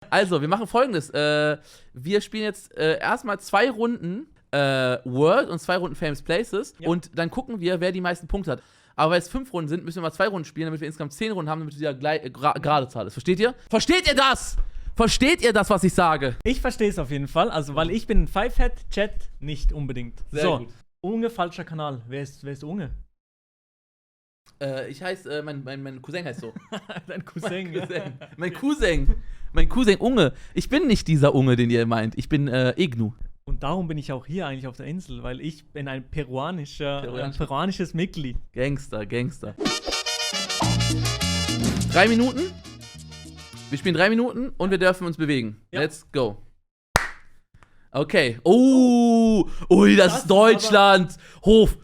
Also, wir machen Folgendes. Wir spielen jetzt erstmal 2 Runden World und 2 Runden Famous Places. Ja. Und dann gucken wir, wer die meisten Punkte hat. Aber weil es 5 Runden sind, müssen wir mal 2 Runden spielen, damit wir insgesamt 10 Runden haben, damit es wieder gerade Zahl ist. Versteht ihr? Versteht ihr das? Versteht ihr das, was ich sage? Ich verstehe es auf jeden Fall, also weil ich bin ein Fivehead, Chat nicht unbedingt. Sehr so, gut. Unge, falscher Kanal. Wer ist Unge? Ich heiße, mein Cousin heißt so. Dein Cousin. Mein Cousin Unge. Ich bin nicht dieser Unge, den ihr meint. Ich bin Ignu. Und darum bin ich auch hier eigentlich auf der Insel, weil ich bin ein peruanisches Mitglied. Gangster. 3 Minuten. Wir spielen 3 Minuten und wir dürfen uns bewegen. Ja. Let's go. Okay. Ui, das ist Deutschland. Hof.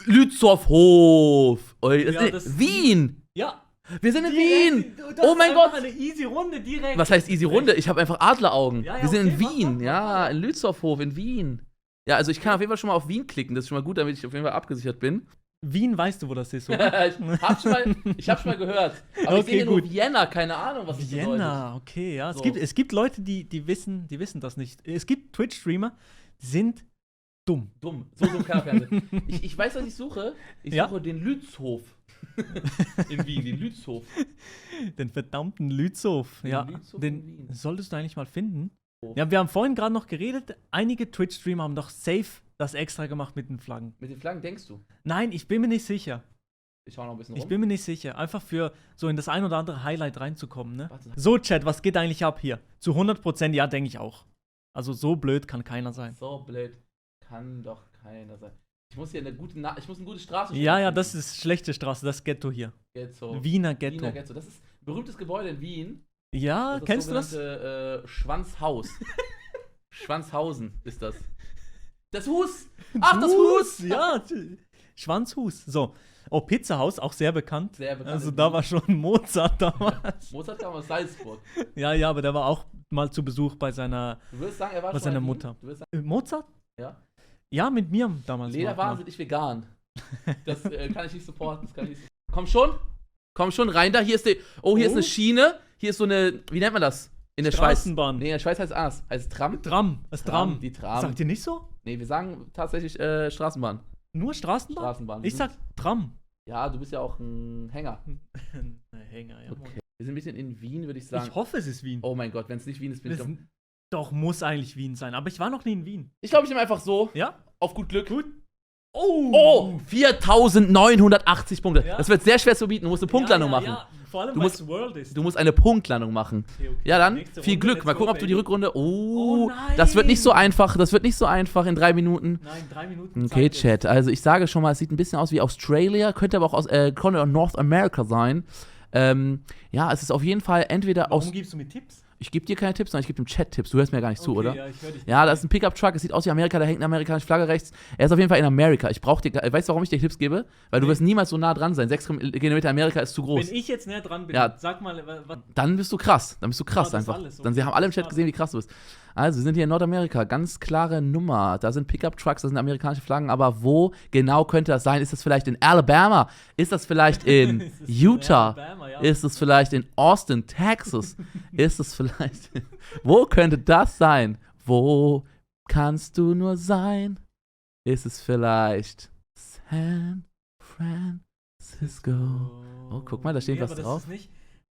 Lützow Hof. Ui, das ist Wien. Ja. Wir sind in Wien. Oh mein Gott. Eine easy Runde direkt. Was heißt easy Runde? Ich habe einfach Adleraugen. Ja, wir sind in okay, Wien. mach. Ja, in Lützowhof in Wien. Ja, also ich kann auf jeden Fall schon mal auf Wien klicken. Das ist schon mal gut, damit ich auf jeden Fall abgesichert bin. Wien, weißt du, wo das ist, oder? ich hab schon mal gehört. Aber ich sehe hier nur Vienna, keine Ahnung, was das bedeutet. Vienna, okay, ja. So. Es gibt Leute, die wissen das nicht. Es gibt Twitch-Streamer, die sind dumm. Dumm. So dumm kann er werden. Ich weiß, was ich suche. Ich suche den Lützhof. In Wien, den Lützhof. Den verdammten Lützow. Ja, Lützow in Wien. den solltest du eigentlich mal finden. Oh. Ja, wir haben vorhin gerade noch geredet, einige Twitch-Streamer haben doch safe das extra gemacht mit den Flaggen. Mit den Flaggen denkst du? Nein, ich bin mir nicht sicher. Ich schau noch ein bisschen Ich rum. bin mir nicht sicher. Einfach für so in das ein oder andere Highlight reinzukommen, ne? Warte. So, Chat, was geht eigentlich ab hier? Zu 100% ja, denke ich auch. Also so blöd kann keiner sein. So blöd kann doch keiner sein. Ich muss hier eine gute Straße Ja, das ist schlechte Straße, das Ghetto hier. Ghetto. Wiener Ghetto. Wiener Ghetto. Das ist ein berühmtes Gebäude in Wien. Ja, kennst du das? Schwanzhaus. Schwanzhausen ist das. Das Hus! Ach, das Hus! Ja, Schwanzhus. So. Oh, Pizzahaus, auch sehr bekannt. Sehr bekannt. Also da war schon Mozart damals. Mozart kam aus Salzburg. Ja, aber der war auch mal zu Besuch bei seiner Du würdest sagen, er war bei schon seiner in Wien? Mutter. Du würdest sagen, Mozart? ja. Ja, mit mir damals. Lederwaren sind nicht vegan. Das kann ich nicht supporten. Das kann ich nicht. Komm schon, rein da. Hier ist eine Schiene. Hier ist so eine, wie nennt man das? In der Schweiz. Straßenbahn. Nee, in der Schweiz heißt es anders. Heißt es Tram? Das Tram. Die Tram. Sagt ihr nicht so? Nee, wir sagen tatsächlich Straßenbahn. Nur Straßenbahn? Straßenbahn. Ich sag Tram. Ja, du bist ja auch ein Hänger. Hänger, ja. Okay. Wir sind ein bisschen in Wien, würde ich sagen. Ich hoffe, es ist Wien. Oh mein Gott, wenn es nicht Wien ist, bin ich dumm. Doch, muss eigentlich Wien sein. Aber ich war noch nie in Wien. Ich glaube, ich nehme einfach so. Ja? Auf gut Glück. Gut. Oh, 4980 Punkte. Ja. Das wird sehr schwer zu bieten. Du musst eine Punktlandung machen. Ja, vor allem, Du weil musst- es World ist. Du musst eine Punktlandung machen. Okay. Ja, dann Nächste viel Runde, Glück. let's Mal go, gucken, ob du die baby. Rückrunde. Oh nein. Das wird nicht so einfach. Das wird nicht so einfach in 3 Minuten. Nein, 3 Minuten Okay, Zeit Chat. Also ich sage schon mal, es sieht ein bisschen aus wie Australia, könnte aber auch könnte auch North America sein. Ja, es ist auf jeden Fall entweder Warum aus. gibst du mir Tipps? Ich gebe dir keine Tipps, sondern ich gebe dem Chat Tipps. Du hörst mir gar nicht zu, oder? Ja, ich höre dich. Ja, das ist ein Pickup-Truck, es sieht aus wie Amerika, da hängt eine amerikanische Flagge rechts. Er ist auf jeden Fall in Amerika. Ich brauche dir, weißt du, warum ich dir Tipps gebe? Weil du wirst niemals so nah dran sein. 6 Kilometer Amerika ist zu groß. Wenn ich jetzt näher dran bin, Ja. sag mal, was. Dann bist du krass. Dann bist du krass Ah, das ist einfach. alles, Dann okay. haben alle im Chat Schade. gesehen, wie krass du bist. Also, wir sind hier in Nordamerika. Ganz klare Nummer. Da sind Pickup-Trucks, da sind amerikanische Flaggen. Aber wo genau könnte das sein? Ist das vielleicht in Alabama? Ist das vielleicht in Es ist Utah? Alabama, ja. Ist es vielleicht in Austin, Texas? Ist es vielleicht. Wo könnte das sein? Wo kannst du nur sein? Ist es vielleicht San Francisco? Oh, guck mal, da steht was aber das drauf. ist nicht-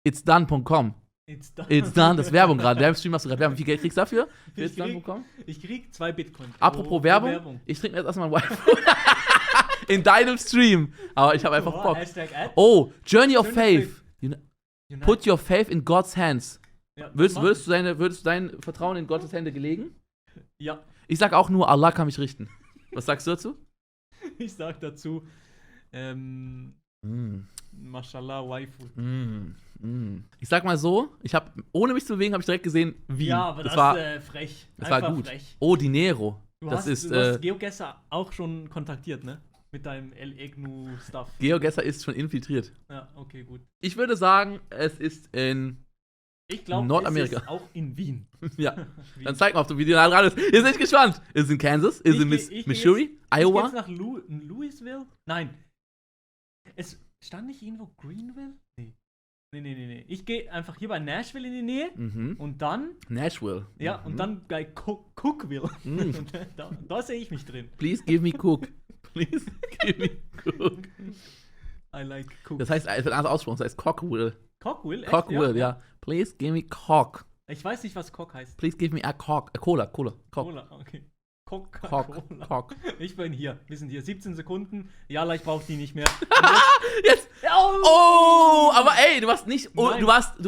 It's done.com. It's done. It's done, das ist Werbung gerade. Werbestream machst du gerade Werbung. Wie viel Geld kriegst du dafür? Für Ich It's done.com? Ich krieg 2 Bitcoin. Apropos pro Werbung, ich trinke mir jetzt erstmal ein Wi-Fi. In deinem Stream. Aber ich habe einfach Oh, Bock. Hashtag Ad. Oh, Journey of Journey of Faith. Unite. Put your faith in God's hands. Ja, Würdest du dein Vertrauen in Gottes Hände gelegen? Ja, Ich sag auch nur, Allah kann mich richten. Was sagst du dazu? ich sag dazu, Mashallah, Waifu. Ich sag mal so, ohne mich zu bewegen, habe ich direkt gesehen, wie. Ja, aber das war, ist frech. das war Einfach gut. frech. Oh, Dinero. Du Das hast, ist, du hast GeoGuessr auch schon kontaktiert, ne? Mit deinem El-Egnu-Stuff. GeoGuessr ist schon infiltriert. Ja, okay, gut. Ich würde sagen, es ist in. Ich glaube, Nordamerika. es ist auch in Wien. Ja. Wien. Dann zeig mal, ob du Video nah dran bist. Ihr seid gespannt. Ist es in Kansas? Ist es in Ich geh Missouri? Ich geh Iowa? jetzt nach Louisville? Nein. Es stand nicht irgendwo Greenville? Nee. Nee. Ich gehe einfach hier bei Nashville in die Nähe und dann. Nashville. Ja, und dann bei Cookville. Und da sehe ich mich drin. Please give me cook. Please give me cook. I like cook. Das heißt, es wird anders ausgesprochen, das heißt Cockville. Cockville? Echt? Cockville, ja. Please give me cock. Ich weiß nicht, was Cock heißt. Please give me a cock. Cola. Cock. Cola, okay. Coca-Cola. Ich bin hier. Wir sind hier. 17 Sekunden. Ja, ich brauche die nicht mehr. Jetzt! Oh, aber ey, du warst nicht. Oh, du warst.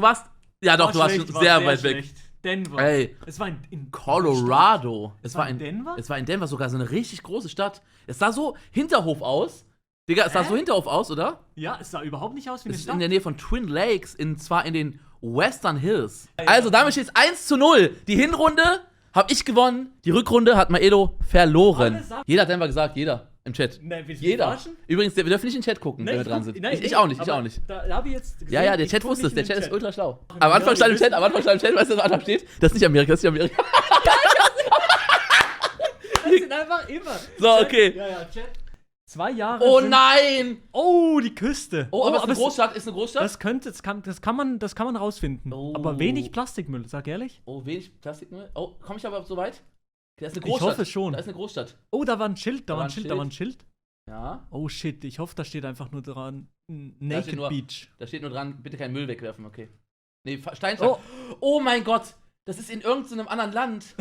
Ja, doch, du warst schon sehr weit weg. Denver. Ey. Es war in Colorado. Es war in Denver? Es war in Denver, sogar so eine richtig große Stadt. Es sah so Hinterhof aus. Digga, es sah so Hinterhof aus, oder? Ja, es sah überhaupt nicht aus wie eine Es ist Stadt. in der Nähe von Twin Lakes, zwar in den Western Hills. Also, damit steht es 1:0. Die Hinrunde habe ich gewonnen. Die Rückrunde hat Maelo verloren. Jeder hat Denver gesagt, jeder im Chat. Nein, jeder. Übrigens, wir dürfen nicht in den Chat gucken, wenn wir dran sind. Ich auch nicht. Da habe ich jetzt gesehen, ja, der Chat wusste es. Der Chat ist ultra schlau. Am Anfang stand im Chat, weißt du, was am Anfang steht? Das ist nicht Amerika, das ist nicht Amerika. Das sind einfach immer. So, okay. Ja, Chat. 2 Jahre. Oh nein! Oh, die Küste. Oh, aber es ist eine Großstadt. Ist eine Großstadt? Das kann man rausfinden. Oh. Aber wenig Plastikmüll, sag ehrlich. Oh, wenig Plastikmüll? Oh, komm ich aber so weit? Da ist eine Großstadt. Ich hoffe schon. Da ist eine Großstadt. Oh, da war ein Schild, da war ein Schild. Ja. Oh shit, ich hoffe, da steht einfach nur dran Naked Beach. Da steht nur dran, bitte keinen Müll wegwerfen, okay. Nee, Steinschlag. Oh mein Gott, das ist in irgendeinem anderen Land.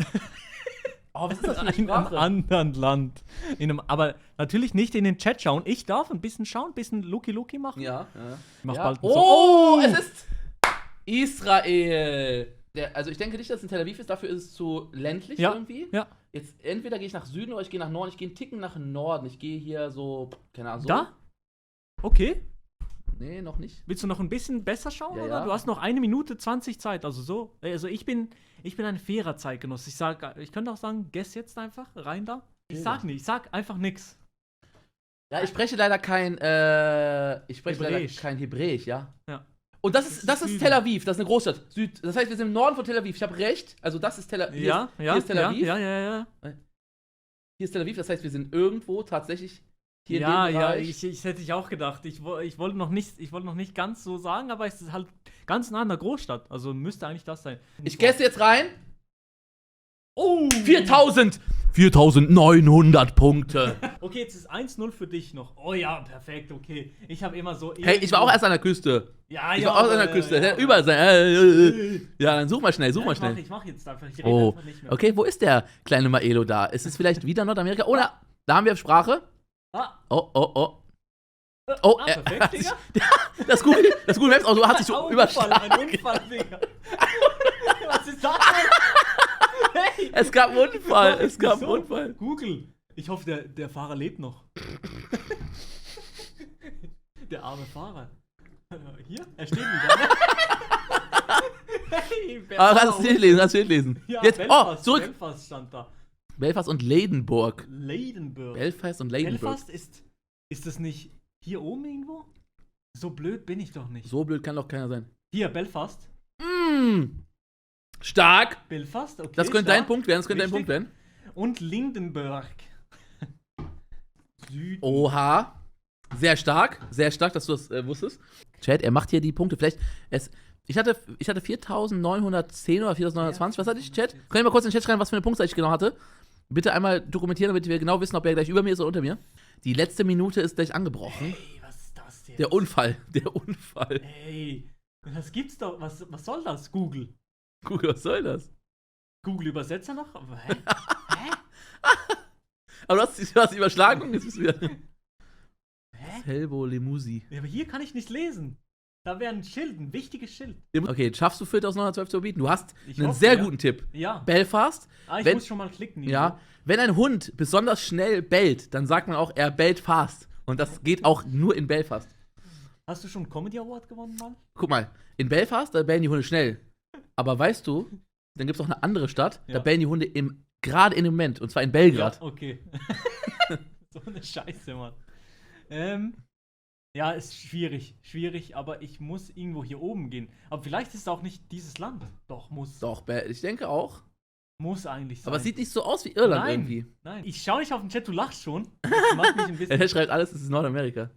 Oh, was ist das für eine Sprache? In einem anderen Land. Aber natürlich nicht in den Chat schauen. Ich darf ein bisschen schauen, ein bisschen Lucky machen. Ja. Ich mach bald es ist Israel. Also ich denke nicht, dass es in Tel Aviv ist, dafür ist es zu ländlich irgendwie. Ja. Jetzt entweder gehe ich nach Süden oder ich gehe nach Norden. Ich gehe einen Ticken nach Norden. Ich gehe hier so, keine Ahnung, so. Da? Okay. Nee, noch nicht. Willst du noch ein bisschen besser schauen, Ja, oder? ja. Du hast noch 1 Minute 20 Zeit, also so. Also ich bin ein fairer Zeitgenosse. Ich könnte auch sagen, guess jetzt einfach, rein da. Ich sag einfach nix. Ja, ich spreche leider kein Hebräisch, ja. Ja. Und das ist Tel Aviv, das ist eine Großstadt. Das heißt, wir sind im Norden von Tel Aviv. Ich habe recht. Also das ist Tel Aviv. Hier ist Tel Aviv. Ja. Hier ist Tel Aviv, das heißt, wir sind irgendwo tatsächlich hier in dem Ja, Bereich. ich hätte ich auch gedacht. Ich wollte noch nicht ganz so sagen, aber es ist halt ganz nah an der Großstadt. Also müsste eigentlich das sein. Ich gesse jetzt rein. Oh! 4.900 Punkte. Okay, jetzt ist 1-0 für dich noch. Oh ja, perfekt, okay. Ich habe immer so. Hey, ich war auch erst an der Küste. Ja, ich war auch an der Küste. Überall sein. Ja, dann such mal schnell. Ich mach jetzt einfach. Ich rede einfach nicht mehr. Okay, wo ist der kleine Maelo da? Ist es vielleicht wieder Nordamerika? Oder da haben wir Sprache. Oh. Perfekt, Digga. Das Google Maps Auto hat sich so überschlagen. Ein Unfall, Digga. Was ist das denn? Hey. Es gab einen Unfall. Google. Ich hoffe, der Fahrer lebt noch. Der arme Fahrer. Hier? Er steht wieder. Hey, aber kannst du nicht lesen. Ja, jetzt, Belfast, zurück. Belfast stand da. Belfast und Leidenburg. Belfast ist das nicht hier oben irgendwo? So blöd bin ich doch nicht. So blöd kann doch keiner sein. Hier, Belfast. Stark. Belfast, okay. Das könnte dein Punkt werden. Und Lindenberg. Süden. Oha. Sehr stark, dass du das wusstest. Chat, er macht hier die Punkte. Ich hatte 4.910 oder 4.920. Was hatte ich, Chat? Könnt ihr mal kurz in den Chat schreiben, was für eine Punktzahl ich genau hatte? Bitte einmal dokumentieren, damit wir genau wissen, ob er gleich über mir ist oder unter mir. Die letzte Minute ist gleich angebrochen. Hey, was ist das denn? Der Unfall. Hey, das gibt's doch. Was soll das, Google? Google, was soll das? Google Übersetzer noch? Hä? Aber du hast überschlagen und jetzt bist du wieder. Hä? Helbo Limusi. Ja, aber hier kann ich nicht lesen. Da wäre ein Schild, ein wichtiges Schild. Okay, schaffst du 4.912 zu überbieten? Du hast einen sehr guten Tipp. Ja. Belfast. Ich muss schon mal klicken. Ja. Wenn ein Hund besonders schnell bellt, dann sagt man auch, er bellt fast. Und das geht auch nur in Belfast. Hast du schon einen Comedy Award gewonnen, Mann? Guck mal, in Belfast, da bellen die Hunde schnell. Aber weißt du, dann gibt es auch eine andere Stadt, da bellen die Hunde gerade in dem Moment. Und zwar in Belgrad. Ja, okay. So eine Scheiße, Mann. Ja, ist schwierig, aber ich muss irgendwo hier oben gehen. Aber vielleicht ist es auch nicht dieses Land. Doch, muss. Doch, ich denke auch. Muss eigentlich sein. Aber es sieht nicht so aus wie Irland irgendwie. Nein, ich schaue nicht auf den Chat, du lachst schon. Das macht mich ein bisschen. Er schreibt alles, es ist Nordamerika.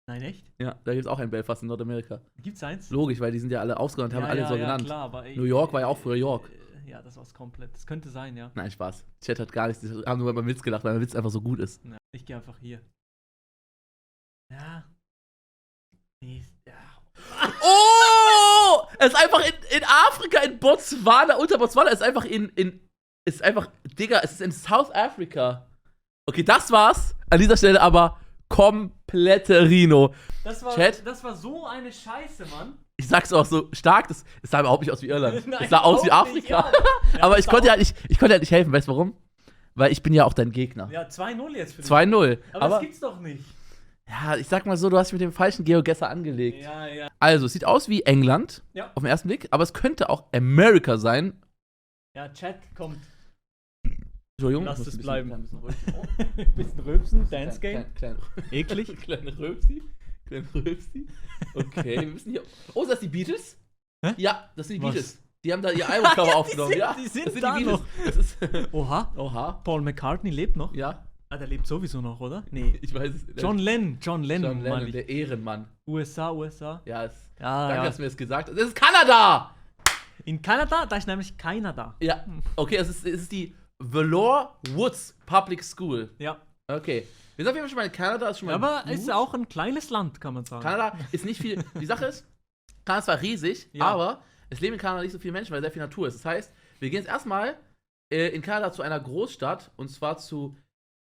Nein, echt? Ja, da gibt es auch ein Belfast in Nordamerika. Gibt's eins? Logisch, weil die sind ja alle ausgewandert, haben alle so genannt. Klar, aber New York war ja auch früher York. Ja, das war's komplett. Das könnte sein, ja. Nein, Spaß. Chat hat gar nichts. Die haben nur beim Witz gelacht, weil der Witz einfach so gut ist. Ja, ich gehe einfach hier. Ja. Nee, ja. Oh! Es ist einfach in Afrika, in Botswana, unter Botswana, es ist einfach Digga, es ist in South Africa. Okay, das war's. An dieser Stelle aber komplette Rino. Das war so eine Scheiße, Mann. Ich sag's auch so stark, es sah überhaupt nicht aus wie Irland. Nein, es sah aus wie überhaupt nicht, Afrika. ja. Aber ich konnte halt nicht helfen, weißt du warum? Weil ich bin ja auch dein Gegner. Ja, 2-0 jetzt für dich. 2-0. Aber das gibt's doch nicht. Ja, ich sag mal so, du hast dich mit dem falschen Geogesser angelegt. Ja, ja. Also, es sieht aus wie England Ja. auf den ersten Blick, aber es könnte auch Amerika sein. Ja, Chat kommt. Entschuldigung. Lass ich muss es ein bleiben. bisschen rülpsen. Bisschen rülpsen, Dance Game. Eklig. Kleine Rülpsi. Okay, wir müssen hier. Oh, sind das die Beatles? Hä? Ja, das sind die Was? Beatles. Die haben da ihr Albumcover aufgenommen. Die sind das sind da die Beatles. noch. Das ist Oha. Paul McCartney lebt noch. Ja, Ah, der lebt sowieso noch, oder? Nee. ich weiß es. John Lennon, John Lennon, meine ich. der Ehrenmann. USA. Ja, Ja, danke, ja. dass du mir das gesagt hast. Das ist Kanada! In Kanada, da ist nämlich keiner da. Ja, okay, es ist die Velour Woods Public School. Ja. Okay. Wir sind auf jeden Fall schon mal in Kanada, ist schon mal Aber gut. es ist auch ein kleines Land, kann man sagen. Kanada ist nicht viel. Die Sache ist, Kanada ist zwar riesig, Ja. aber es leben in Kanada nicht so viele Menschen, weil sehr viel Natur ist. Das heißt, wir gehen jetzt erstmal in Kanada zu einer Großstadt, und zwar zu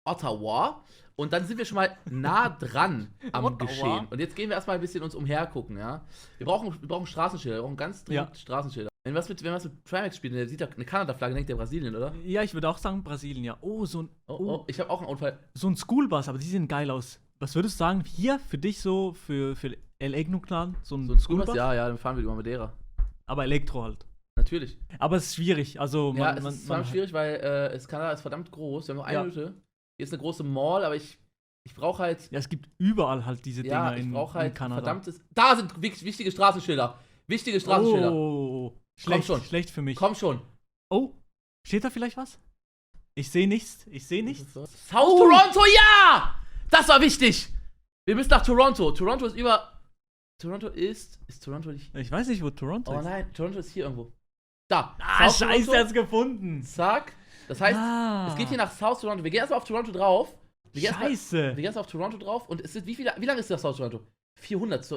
Ottawa. Und dann sind wir schon mal nah dran am Ottawa. Geschehen. Und jetzt gehen wir erstmal ein bisschen uns umhergucken, ja. Wir brauchen Straßenschilder, wir brauchen ganz dringend Straßenschilder. Wenn wir was mit Trimax spielen, der sieht ja eine Kanada-Flagge, denkt der Brasilien, oder? Ja, ich würde auch sagen Brasilien, ja. Oh, Oh, ich habe auch einen Unfall. so ein Schoolbus, aber die sehen geil aus. Was würdest du sagen, hier für dich so, für El Egno-Clan, so ein Schoolbus? Schoolbus? Ja, dann fahren wir über Madeira. Aber Elektro halt. Natürlich. Aber es ist schwierig, also Ja, es ist verdammt schwierig, weil Kanada ist verdammt groß. Wir haben noch eine Minute. Hier ist eine große Mall, aber ich brauche halt. Ja, es gibt überall halt diese Ja, Dinger ich brauche in halt Kanada. verdammtes. Da sind wichtige Straßenschilder. Wichtige Straßenschilder. Oh, Komm schon. schlecht für mich. Komm schon. Oh, steht da vielleicht was? Ich sehe nichts. South Toronto, ja! Das war wichtig. Wir müssen nach Toronto. Toronto ist über. Toronto ist. Ist Toronto nicht. Ich weiß nicht, wo Toronto Oh ist. nein, Toronto ist hier irgendwo. Da. Ah, South scheiße, Toronto. er hat's gefunden. Zack. Das heißt, es geht hier nach South Toronto. Wir gehen erstmal auf Toronto drauf. Wir Scheiße. gehen erstmal auf Toronto drauf. Und es ist, wie lange ist das South Toronto? 400.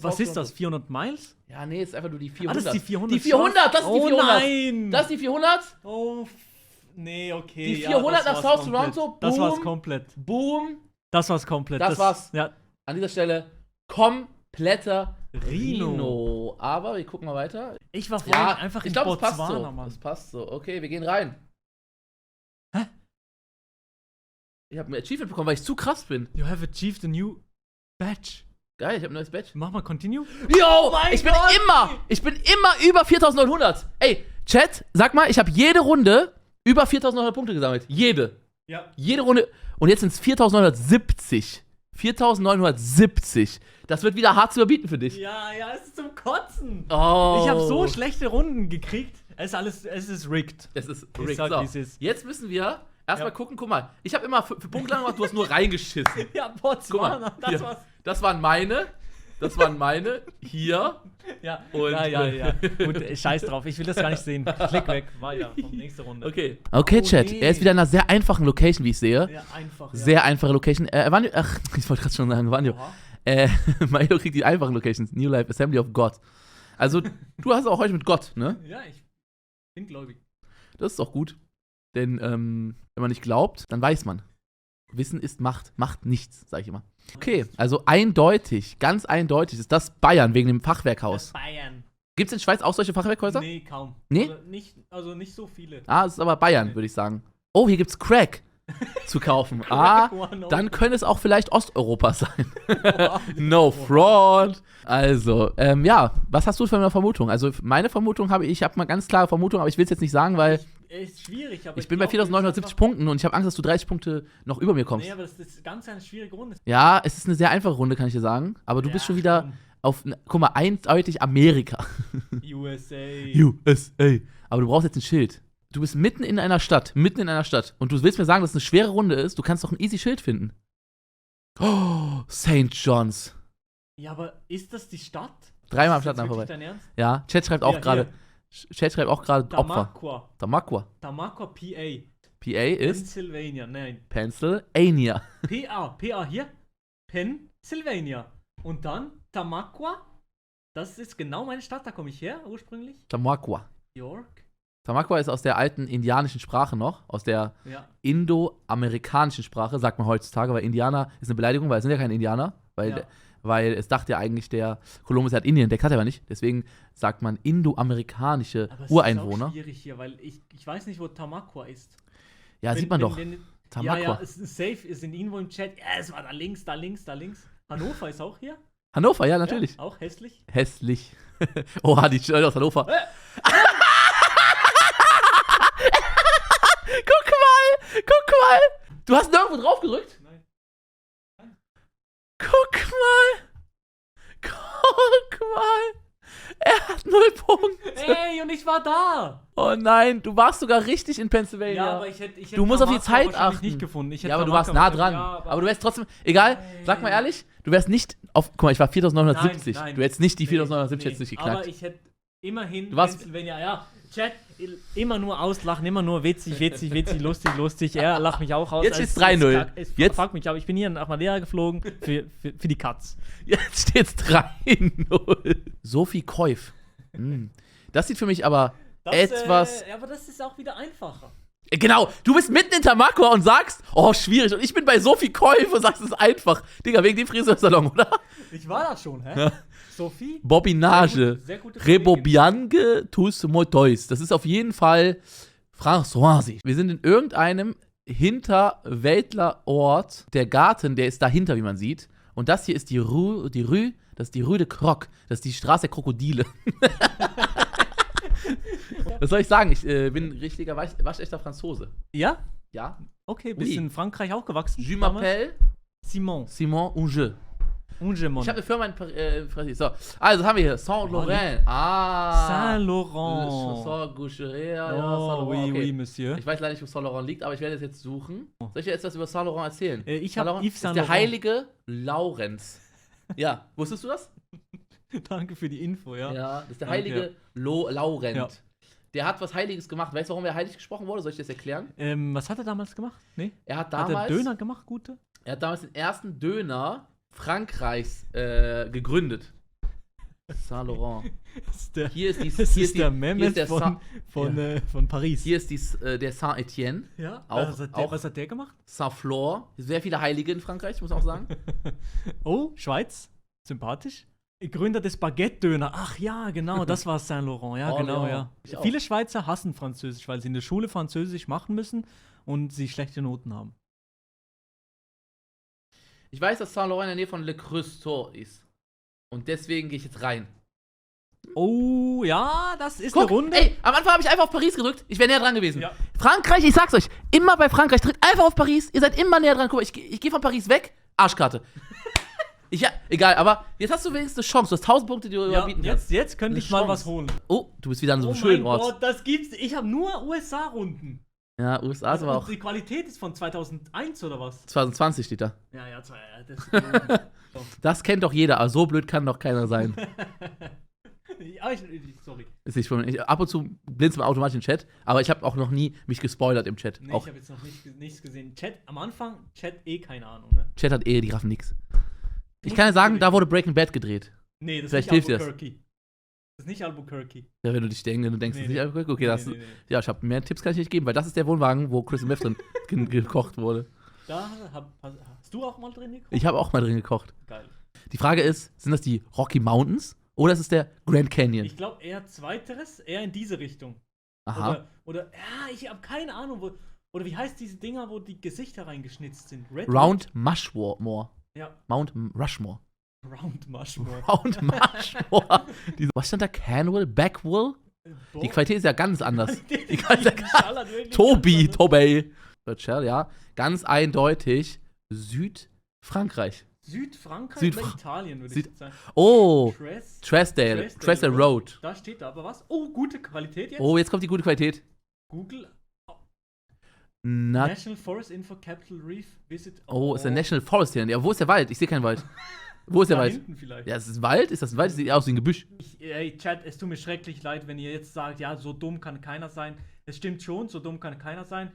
Was ist das? 400 Miles? Ja, nee, es ist einfach nur die 400. Ah, das ist die 400. Die 400, das ist die 400. Oh nein. Das ist die 400. Oh, nee, okay. Die 400 nach South Toronto. Das Boom. war's komplett. Boom. Das war's komplett. Das war's. Ja. An dieser Stelle kompletter Rino. Rino. Aber wir gucken mal weiter. Ich war vorhin Ja, einfach ich in glaube, das Botswana, passt so. Mann. Das passt so. Okay, wir gehen rein. Hä? Ich habe ein Achievement bekommen, weil ich zu krass bin. You have achieved a new badge. Geil, ich habe ein neues Badge. Mach mal Continue. Yo, mein ich bin Gott! ich bin immer über 4900. Ey, Chat, sag mal, ich habe jede Runde über 4900 Punkte gesammelt. Ja. Jede Runde. Und jetzt sind es 4970. 4970. Das wird wieder hart zu überbieten für dich. Ja, es ist zum Kotzen. Oh. Ich habe so schlechte Runden gekriegt. Es ist rigged. Es ist Ich rigged. sag, So, wie es ist. jetzt müssen wir erstmal Ja. gucken. Guck mal, ich habe immer für Punkte lang gemacht, du hast nur reingeschissen. Ja, Guck Botswana, mal, das hier. war's. Das waren meine. Hier. Ja, Und- ja. Gut, scheiß drauf, ich will das gar nicht sehen. Klick weg, weiter. Nächste Runde. Okay, Oh, Chat. nee. Er ist wieder in einer sehr einfachen Location, wie ich sehe. Ja, einfach. Sehr einfache Location. Ach, ich wollte gerade schon sagen, Vanjo. Milo kriegt die einfachen Locations. New Life Assembly of God. Also, du hast auch heute mit Gott, ne? Ja, ich bin gläubig. Das ist auch gut. Denn, wenn man nicht glaubt, dann weiß man. Wissen ist Macht. Macht nichts, sag ich immer. Okay, also eindeutig, ganz eindeutig ist das Bayern wegen dem Fachwerkhaus. Bayern. Gibt es in Schweiz auch solche Fachwerkhäuser? Nee, kaum. Nee? Also nicht so viele. Ah, es ist aber Bayern, Nee. würde ich sagen. Oh, hier gibt's Crack zu kaufen. Dann könnte es auch vielleicht Osteuropa sein. No fraud. Also, ja, was hast du für eine Vermutung? Also, meine Vermutung ich habe mal ganz klare Vermutung, aber ich will es jetzt nicht sagen, weil Ist schwierig, aber ich bin bei glaub, 4970 Punkten und ich habe Angst, dass du 30 Punkte noch über mir kommst. Nee, aber das ist ganz eine schwierige Runde. Ja, es ist eine sehr einfache Runde, kann ich dir sagen. Aber du bist schon wieder auf, guck mal, eindeutig Amerika. USA. USA. Aber du brauchst jetzt ein Schild. Du bist mitten in einer Stadt. Und du willst mir sagen, dass es eine schwere Runde ist? Du kannst doch ein easy Schild finden. Oh, St. John's. Ja, aber ist das die Stadt? Dreimal am Ist das Stadtnamen wirklich vorbei. dein Ernst? Ja, Chat schreibt auch gerade. Chat schreibt auch gerade Opfer. Tamaqua. Tamaqua. Tamaqua, PA. PA ist Pennsylvania, nein. Pennsylvania. PA hier. Pennsylvania. Und dann Tamaqua. Das ist genau meine Stadt, da komme ich her ursprünglich. Tamaqua. York. Tamaqua ist aus der alten indianischen Sprache noch, aus der Ja. indoamerikanischen Sprache, sagt man heutzutage, weil Indianer ist eine Beleidigung, weil es sind ja keine Indianer, weil es dachte ja eigentlich der Kolumbus hat Indien entdeckt, hat er aber nicht. Deswegen sagt man indoamerikanische Aber es Ureinwohner. ist auch schwierig hier, weil ich weiß nicht, wo Tamaqua ist. Ja, sieht man doch. Tamaqua. Tamaqua. Ja, es ist safe, ist in irgendwo im Chat. Ja, es war da links, da links, da links. Hannover ist auch hier. Hannover, ja, natürlich. Ja, auch hässlich. Hässlich. Oha, die Leute aus Hannover. Guck mal. Du hast nirgendwo drauf gedrückt? Nein. Guck mal. Er hat 0 Punkte. Ey, und ich war da. Oh nein, du warst sogar richtig in Pennsylvania. Ja, aber ich hätte Du musst auf die Tamaqua Zeit wahrscheinlich achten. nicht gefunden. Ich hätte Ja, aber du warst Tamaqua nah dran. wahrscheinlich- Ja, aber du wärst trotzdem, egal, sag mal ehrlich, du wärst nicht auf, guck mal, ich war 4970. Nein, nein. Du hättest nicht die Nee, 4970 nee. jetzt nicht geknackt. Aber ich hätte immerhin Du warst- Pennsylvania, ja. Chat, immer nur auslachen, immer nur witzig, lustig. Er lacht mich auch aus. Jetzt steht's 3-0. Jetzt- Fuck mich, aber ich bin hier nach Madeira geflogen für die Katz. Jetzt steht's 3-0. Sophie Käuf. Das sieht für mich aber etwas. Aber das ist auch wieder einfacher. Genau, du bist mitten in Tamaqua und sagst, oh, schwierig. Und ich bin bei Sophie Käuf und sagst, es ist einfach. Digga, wegen dem Friseursalon, oder? Ich war da schon, hä? Ja. Sophie? Bobinage. Sehr gute Kollegin. Rebobiange tous motois. Das ist auf jeden Fall Françoise. Wir sind in irgendeinem Hinterwäldlerort. Der Garten, der ist dahinter, wie man sieht. Und das hier ist die Rue, das ist die Rue de Croc. Das ist die Straße der Krokodile. Was soll ich sagen? Ich bin ein richtiger waschechter Franzose. Ja? Ja? Okay, bist Oui. in Frankreich auch gewachsen? Je damals? m'appelle Simon. Simon Unge. Ungemon. Ich habe eine Firma in Paris. So, also haben wir hier Saint Laurent. Saint Laurent. Saint Goucherea. Ja, Saint Oh, Laurent. oui, Okay. oui, Monsieur. Ich weiß leider nicht, wo Saint Laurent liegt, aber ich werde es jetzt suchen. Soll ich dir etwas über Saint Laurent erzählen? Ich Saint habe Laurent Yves ist Saint der Laurent. heilige Laurenz. Ja, wusstest du das? Danke für die Info, ja. Ja, das ist der Danke, heilige Laurent. Ja. Der hat was Heiliges gemacht. Weißt du, warum er heilig gesprochen wurde? Soll ich dir das erklären? Was hat er damals gemacht? Nee? Er hat Hat er damals, Döner gemacht, gute? er hat damals den ersten Döner Frankreichs gegründet. Saint Laurent. Das ist der, Hier ist die, das hier ist der hier Mehmet ist der von Paris. Hier ist der Saint-Étienne, ja? auch- Was hat der gemacht? Saint-Flour. Sehr viele Heilige in Frankreich, muss man auch sagen. Oh, Schweiz. Sympathisch. Gründer des Baguette-Döner. Ach ja, genau, das war Saint Laurent. Ja, Oh, genau, ja. ja. Ich auch. Viele Schweizer hassen Französisch, weil sie in der Schule Französisch machen müssen und sie schlechte Noten haben. Ich weiß, dass Saint Laurent in der Nähe von Le Creuset ist. Und deswegen gehe ich jetzt rein. Oh, ja, das ist Guck, eine Runde. ey, am Anfang habe ich einfach auf Paris gedrückt. Ich wäre näher dran gewesen. Ja. Frankreich, ich sag's euch, immer bei Frankreich, drückt einfach auf Paris. Ihr seid immer näher dran. Guck mal, ich gehe von Paris weg. Arschkarte. Ja, egal, aber jetzt hast du wenigstens eine Chance. Du hast 1000 Punkte, die du Ja, überbieten kannst. jetzt könnte Eine ich mal Chance. was holen. Oh, du bist wieder an so Oh einem mein schönen Ort. Gott, das gibt's. Ich habe nur USA-Runden. Ja, USA ist aber Und auch. die Qualität ist von 2001 oder was? 2020 steht da. Ja, das ist gelogen. Das kennt doch jeder, aber so blöd kann doch keiner sein. Ja, sorry. Ist nicht von, ab und zu blinzt man automatisch im Chat, aber ich habe auch noch nie mich gespoilert im Chat. Nee, Auch ich habe jetzt noch nichts gesehen. Chat, am Anfang, Chat keine Ahnung, ne? Chat hat die raffen nix. Ich kann ja sagen, da wurde Breaking Bad gedreht. Nee, das Vielleicht ist nicht hilft dir das. Albuquerque. Das ist nicht Albuquerque. Ja, wenn du dich denkst, das Nee, ist nee. nicht einfach. Okay, das, Nee. ja, ich habe mehr Tipps kann ich nicht geben, weil das ist der Wohnwagen, wo Chris Meth drin gekocht wurde. Da hast du auch mal drin geguckt? Ich habe auch mal drin gekocht. Geil. Die Frage ist, sind das die Rocky Mountains oder ist es der Grand Canyon? Ich glaube eher zweiteres, eher in diese Richtung. Aha. Oder ja, ich habe keine Ahnung, oder wie heißt diese Dinger, wo die Gesichter reingeschnitzt sind? Round Mushmore. Ja, Mount Rushmore. Round Mushmore. Round Mushmore. Was stand da? Canwell? Backwool? Die Qualität ist ja ganz anders. Die Qualität- schallert wirklich Tobi, ganz anders. Tobey. Rachel, ja. Ganz eindeutig Südfrankreich. Südfrankreich oder Südfra- Italien, würde Süd- ich sagen. Oh, Tres- Trestdale Road. Da steht da aber was. Oh, gute Qualität jetzt. Oh, jetzt kommt die gute Qualität. Google Na, National Forest Info Capital Reef Visit. oh, ist der National Forest hier. Ja, wo ist der Wald? Ich sehe keinen Wald. Wo ist der Da Wald? hinten vielleicht. Ja, ist das ein Wald? Ist das ein Wald? Das sieht aus wie ein Gebüsch. Ey, Chat, es tut mir schrecklich leid, wenn ihr jetzt sagt, ja, so dumm kann keiner sein. Es stimmt schon, so dumm kann keiner sein.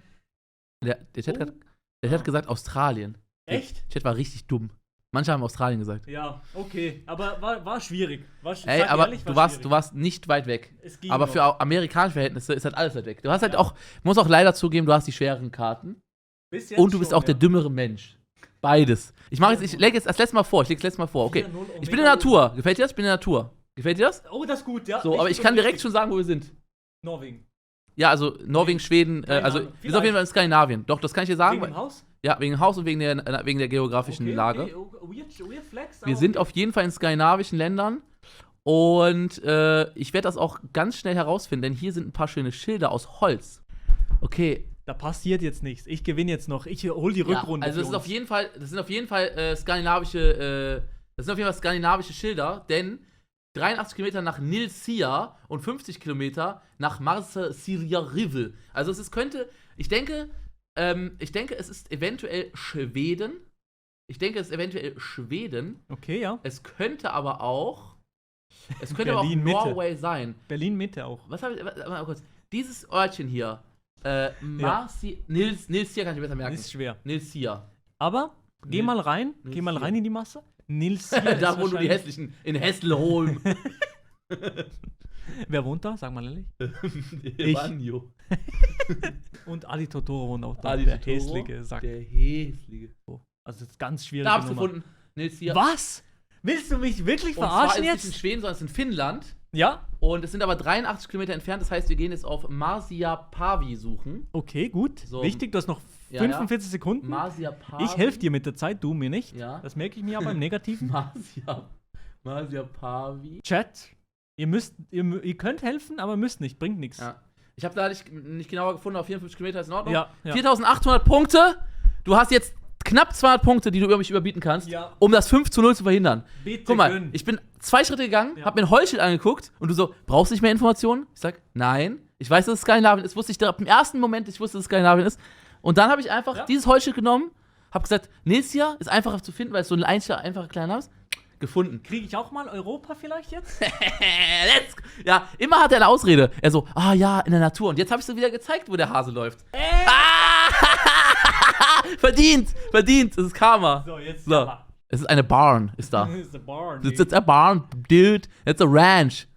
Der Chat hat gesagt Australien. Echt? Der Chat war richtig dumm. Manche haben Australien gesagt. Ja, okay. Aber war schwierig. Ey, sag aber ehrlich, du schwierig. warst nicht weit weg. Es ging Aber noch. für amerikanische Verhältnisse ist halt alles weit weg. Du hast halt Ja. auch, muss auch leider zugeben, du hast die schwereren Karten. Bis jetzt Und du bist schon, auch der ja. dümmere Mensch. Beides. Ich lege jetzt das letzte Mal vor. Ich lege das letzte Mal vor. Okay. 4-0 Ich bin in Omega der Natur. Gefällt dir das? Ich bin in der Natur. Gefällt dir das? Oh, das ist gut, ja. So, aber ich kann direkt schon sagen, wo wir sind. Norwegen. Ja, also Norwegen, Schweden, Keine also Ahnung. wir sind auf jeden Fall in Skandinavien. Doch, das kann ich dir sagen. Wegen dem Haus? Ja, wegen dem Haus und wegen der geografischen Lage. Okay. Weird Flex, Wir aber sind okay. auf jeden Fall in skandinavischen Ländern. Und ich werde das auch ganz schnell herausfinden, denn hier sind ein paar schöne Schilder aus Holz. Okay. Da passiert jetzt nichts. Ich gewinne jetzt noch. Ich hol die Rückrunde. Ja, also für das sind uns. auf jeden Fall skandinavische Schilder, denn 83 Kilometer nach Nilsia und 50 Kilometer nach Marseilla Rivel. Also ich denke, es ist eventuell Schweden. Okay, ja. Es könnte aber auch Berlin-Mitte. Norway sein. Berlin Mitte auch. Was habe ich, mal kurz. Dieses Örtchen hier, Nilsia kann ich besser merken. Ist schwer. Nilsia. Aber geh Nil- mal rein. Geh mal Nilsia. rein in die Masse. Nils hier Da ist wohnen nur die wahrscheinlich- hässlichen, in Hesselholm. Wer wohnt da? Sag mal ehrlich. Ich. Banjo. Und Adi Totoro wohnt auch da. Adi der Totoro, hässliche Sack. Der hässliche. Also das ist ganz schwierig. Da hab's gefunden. Nilsia. Was? Willst du mich wirklich Und zwar verarschen ist es nicht in jetzt? Schweden, sondern es ist in Finnland. Ja? Und es sind aber 83 Kilometer entfernt. Das heißt, wir gehen jetzt auf Marsiapavi suchen. Okay, gut. So. Wichtig, du hast noch Ja, 45 Sekunden. Marsiapavi. Ich helfe dir mit der Zeit, du mir nicht. Ja. Das merke ich mir aber im Negativen. Marsiapavi. Chat, ihr könnt helfen, aber müsst nicht. Bringt nichts. Ja. Ich habe da nicht genauer gefunden, aber 54 Kilometer ist in Ordnung. Ja, ja. 4800 Punkte. Du hast jetzt knapp 200 Punkte, die du über mich überbieten kannst, Ja. um das 5:0 zu verhindern. Bitte Guck mal, gönn. ich bin 2 Schritte gegangen, Ja. hab mir ein Heulschild angeguckt und du so, brauchst du nicht mehr Informationen? Ich sag, nein. Ich weiß, dass es Skandinavien ist. Wusste ich direkt im ersten Moment, ich wusste, dass es Skandinavien ist. Und dann habe ich einfach dieses Heulschild genommen, hab gesagt, Nilsia ist einfacher zu finden, weil es so ein einfacher kleiner Name ist. Gefunden. Kriege ich auch mal Europa vielleicht jetzt? Ja, immer hat er eine Ausrede. Er so, ja, in der Natur. Und jetzt habe ich so wieder gezeigt, wo der Hase läuft. Verdient! Das ist Karma. So, jetzt So. Es ist eine Barn, ist da. Das ist a barn. It's a barn, dude. It's a ranch.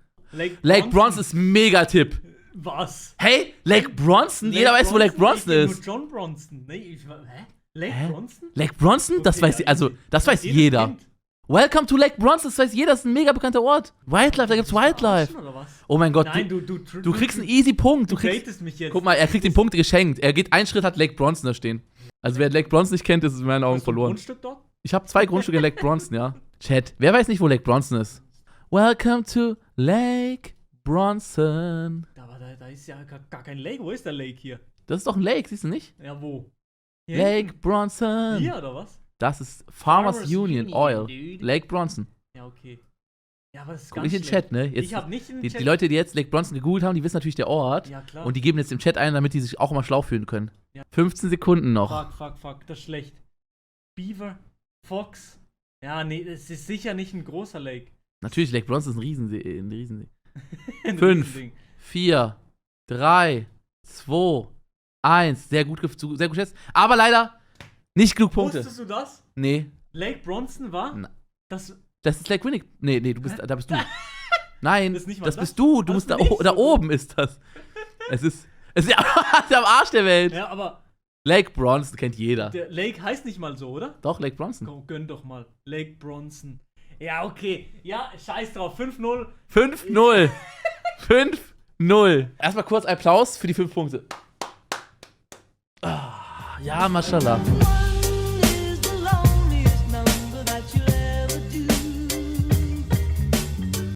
Lake Bronson ist mega-Tipp. Was? Hey, Lake Bronson? Jeder weiß, wo Lake Bronson Ich kenn ist. nur John Bronson. Nee, hä? Lake Hä? Bronson? Lake Bronson? Das Okay, weiß, ja, das weiß jedes jeder. Kind. Welcome to Lake Bronson, das weiß jeder, das ist ein mega bekannter Ort. Wildlife, da gibt's Wildlife. Verarschen oder was? Oh mein Gott, Nein, du kriegst einen easy Punkt. Du baitest mich jetzt. Guck mal, er kriegt den Punkt geschenkt. Er geht einen Schritt, hat Lake Bronson da stehen. Also wer Lake Bronson nicht kennt, ist in meinen Augen Hast du ein verloren. Grundstück dort? Ich habe 2 Grundstücke in Lake Bronson, ja. Chat, wer weiß nicht, wo Lake Bronson ist? Welcome to Lake Bronson. Aber da ist ja gar kein Lake. Wo ist der Lake hier? Das ist doch ein Lake, siehst du nicht? Ja, wo? Hier Lake hinten? Bronson. Hier oder was? Das ist Farmers Farmers Union Union, Oil. dude. Lake Bronson. Ja, okay. Ja, aber das ist Guck ganz nicht in den schlecht. Chat, ne? Jetzt, Ich hab nicht in den die Chat. Leute, die jetzt Lake Bronson gegoogelt haben, die wissen natürlich der Ort. Ja, klar. Und die geben jetzt im Chat ein, damit die sich auch mal schlau fühlen können. Ja. 15 Sekunden noch. Fuck. Das ist schlecht. Beaver, Fox. Ja, nee, es ist sicher nicht ein großer Lake. Natürlich, Lake Bronson ist ein Riesensee. Ein Riesensee. Ein 5, Riesending. 4, 3, 2, 1. Sehr gut geschätzt. Aber leider nicht genug Punkte. Wusstest du das? Nee, Lake Bronson war? Na. Das. das ist Lake Winnick. Nee, da bist du. Nein, Das ist nicht mal das das? bist du. Du Was musst da, nicht da so oben ist das. Es ist ja am Arsch der Welt. Ja, aber Lake Bronson kennt jeder. der Lake heißt nicht mal so, oder? Doch, Lake Bronson. Komm, gönn doch mal. Lake Bronson. Ja, okay. Ja, scheiß drauf. 5-0. 5-0. 5-0. Erstmal kurz Applaus für die 5 Punkte. Ja, mashallah.